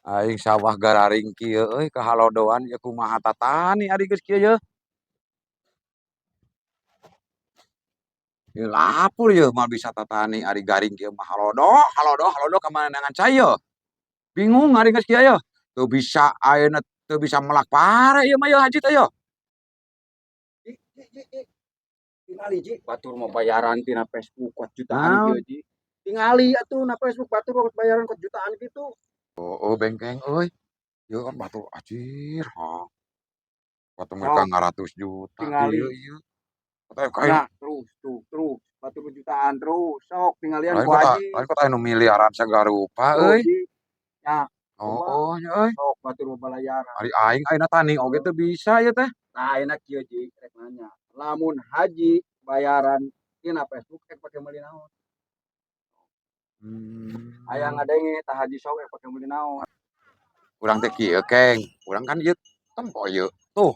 Aing sawah gararing kieu euy, kahalodoan ieu, kumaha tatani ari geus kieu yeuh. Ieu lapur yeuh, moal bisa tatani ari garing kieu mah, halodo halodo halodo, ka mana neangan cai yeuh. Bingung ari geus kieu yeuh. Teu bisa ayeuna, teu bisa melak pare ieu mah yeuh, haji teh yeuh. Ji, ji, ji, ji. Tingali, Ji, batur mah bayaran tina Facebook kuat jutaan Naon? Kieu, Ji. Tingali atuh na Facebook, batur mah bayaran kuat jutaan kitu. Oh, bengkeng euy. Ieu kan batur anjir, ha. Batur mereka Sok. Ngaratus juta Tingali. Kieu ieu. Teh kayak Nah, terus tuh, terus batur jutaan terus. Sok tingalian lain ku kota haji. Lain kota anu miliaran sagarupa Tuh, euy. Ji. Ya, Oh, coba. oh nya euy. Sok batur mah balayaran. Ari aing ayeuna tani oge teu bisa ieu teh. Nah, ayeuna kieu, Ji, rek nanya. Lamun haji bayaran tina Facebook, rek pake meuli naon? Aya ngadenge tah, haji, sok rek pake meuli naon? Urang teh kieu, Keng. Urang kan ieu tempo ieu. Tuh.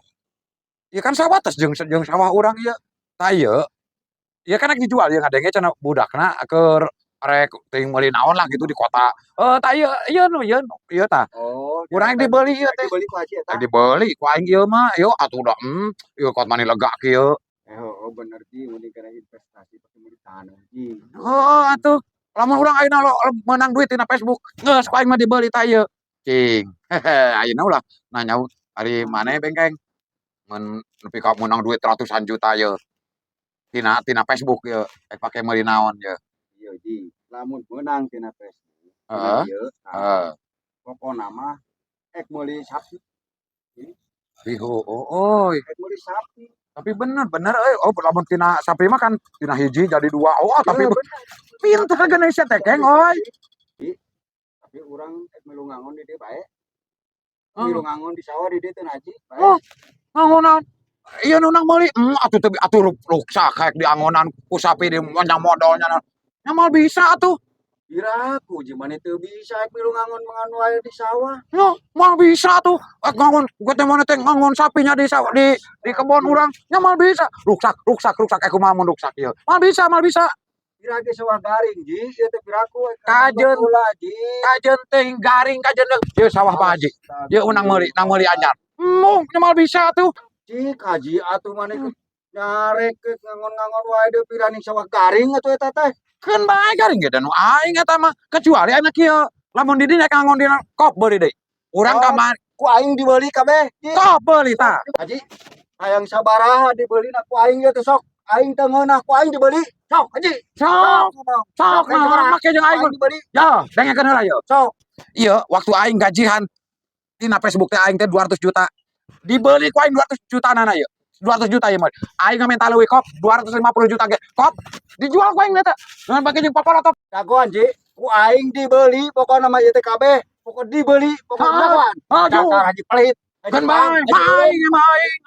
Ieu kan sawah tes jeung jeung sawah urang ieu. Tah ieu. Ieu kan rek dijual ieu, ngadenge cenah budakna keur rek teuing meuli naon lah gitu di kota. Heuh, tah ieu ieu nu ieu ieu tah. Oh, Urang rek dibeli ieu rek teh. Dibeli ku haji eta. Rek dibeli ku aing ieu mah. Ieu atuh da ieu kot mani lega kieu. Eh, oh, bener, Ji, mending kana investasi pake meuli tanah, Ji. Heeh atuh. Lamun urang ayeuna lo meunang duit tina Facebook, geus ku aing mah dibeli tah ieu. Cing. Hehe, ayeuna ulah nanya ari maneh, bengkeng. Mun nepi ka meunang duit ratusan juta ieu. Tina tina Facebook ieu, rek pake meuli naon ieu? Ieu, Ji, lamun meunang tina Facebook, tina ieu, tah, pokona mah ek meuli sapi. Ih, oh, euy. Ek meuli sapi. Tapi bener bener euy. Oh, lamun tina sapi mah kan tina hiji jadi dua. Oh, tapi Iya, bener. Pinter geuning sia teh, Keng, euy. Ji, tapi urang ek milu ngangon di dieu bae. Oh. Milu ngangon di sawah di dieu teh, haji bae. Oh, ngangonan. Iya nu nang meuli, atuh teu atuh ruksak kayak diangonan ku sapi di banyak modalnya. Nya moal bisa atuh. Piraku ji maneh teu bisa ek milu ngangon mangan wae di sawah. No, moal bisa tuh. Eh, ngangon gue teh mana teh ngangon sapinya di sawah, di kebon urang. Nya moal bisa. Ruksak, ruksak, ruksak. Eh, kumaha mun ruksak ieu? Moal bisa, moal bisa. Pira ge sawah garing, ji, ieu teh piraku ek Kajeun. Heula, ji. Kajeun teh garing kajeun deui. Ieu sawah Pak Haji. Ieu unang meuli, nang meuli anyar. Embung, nya moal bisa tuh. Cik haji atuh maneh nyarek ngangon-ngangon wae deui, pira ning sawah garing atuh eta teh. Keun bae garing ge da nu aing eta mah. Kecuali ayeuna kieu. Lamun di dinya ngangon dina kop beuli deui. Urang Oh. kamari Ku aing dibeli kabeh, ji. Kop beuli tah. Haji, hayang sabaraha dibeli ku aing ieu teh, sok. Aing teu ngeunah, ku aing dibeli. Sok, haji. Sok, sok nah, nah, make jeung ku aing. Aing dibeli. Ya, dengekeun heula ieu. Sok. Iya, waktu aing gajian tina Facebook teh aing teh 200 juta. Dibeli ku aing 200 juta nana ieu. 200 juta ieu mah. Aing minta leuwih kop 250 juta ge. Kop dijual ku aing eta. Dengan pake jeung popolotot. Jagoan, ji. Ku aing dibeli pokokna mah ieu teh kabeh. Pokok dibeli, pokokna Ah, jagoan. Aduh. Dasar haji pelit. Haji Kan bang, bae, haji pelit. aing mah aing.